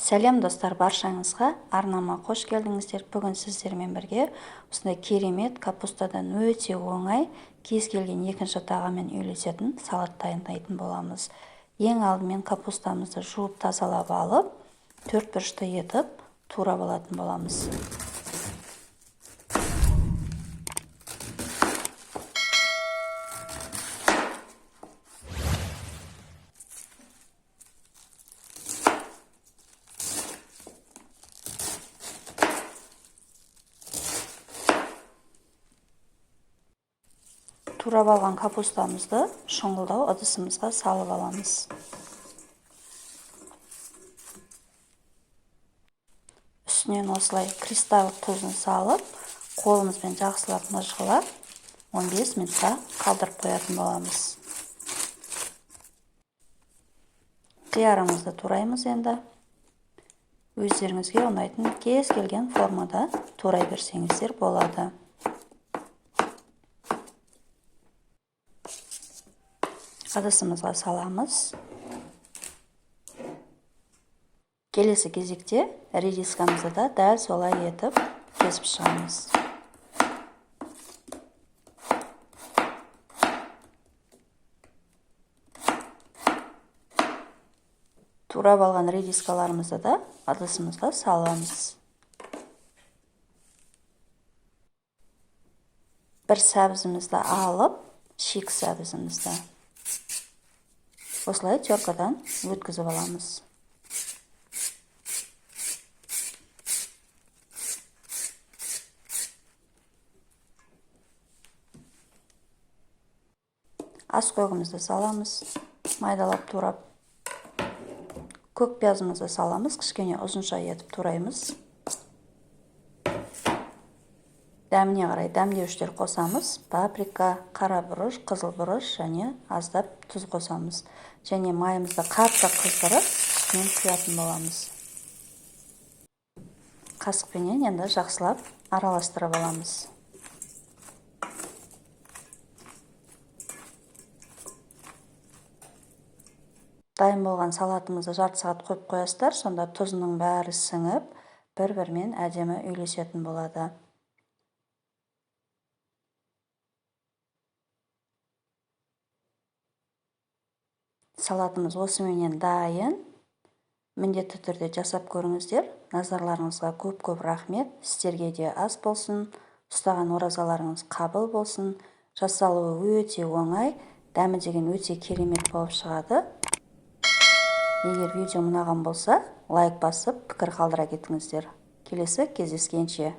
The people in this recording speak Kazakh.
Сәлем достар, баршаңызға арнама қош келдіңіздер. Бүгін сіздермен бірге осындай керемет капустадан өте оңай кез келген екінші тағаммен үйлесетін салат дайындайтын боламыз. Ең алдымен капустамызды жуып тазалап алып, төрт бұрышты етіп турап алатын боламыз. Турап алған капустамызды шұңғылдау ыдысымызға салып аламыз. Үстінен осылай кристалл тұзын салып, қолымызбен жақсылап мыжғылап, 15 минутқа қалдырып қоятын боламыз. Қиярымызды тураймыз енді. Өздеріңізге ұнайтын кез келген формада турай берсеңіздер болады. Ыдысымызға саламыз. Келесі кезекте редискамызды да дәл солай етіп кесіп шығамыз. Турап алған редискаларымызды да ыдысымызға саламыз. Бір сәбізімізді алып, шикі сәбізімізді осылай теркадан өткізіп аламыз. Ас көгімізді саламыз, майдалап турап. Көк пиязымызды саламыз, кішкене ұзынша етіп тураймыз. Дәміне қарай дәмдеуіштер қосамыз. Паприка, қара бұрыш, қызыл бұрыш және аздап тұз қосамыз. Және майымызды қатты қыздырып, үстінен құятын боламыз. Қасықпенен енді жақсылап араластырып аламыз. Дайын болған салатымызды жарты сағат қойып қоясыздар, сонда тұзының бәрі сіңіп, бір-бірімен әдемі үйлесетін болады. Салатымыз осыменен дайын. Міндетті түрде жасап көріңіздер. Назарларыңызға көп-көп рахмет. Сіздерге де ас болсын, ұстаған оразаларыңыз қабыл болсын. Жасалуы өте оңай, дәмі деген өте керемет болып шығады. Егер видео ұнаған болса, лайк басып, пікір қалдыра кетіңіздер. Келесі кездескенше.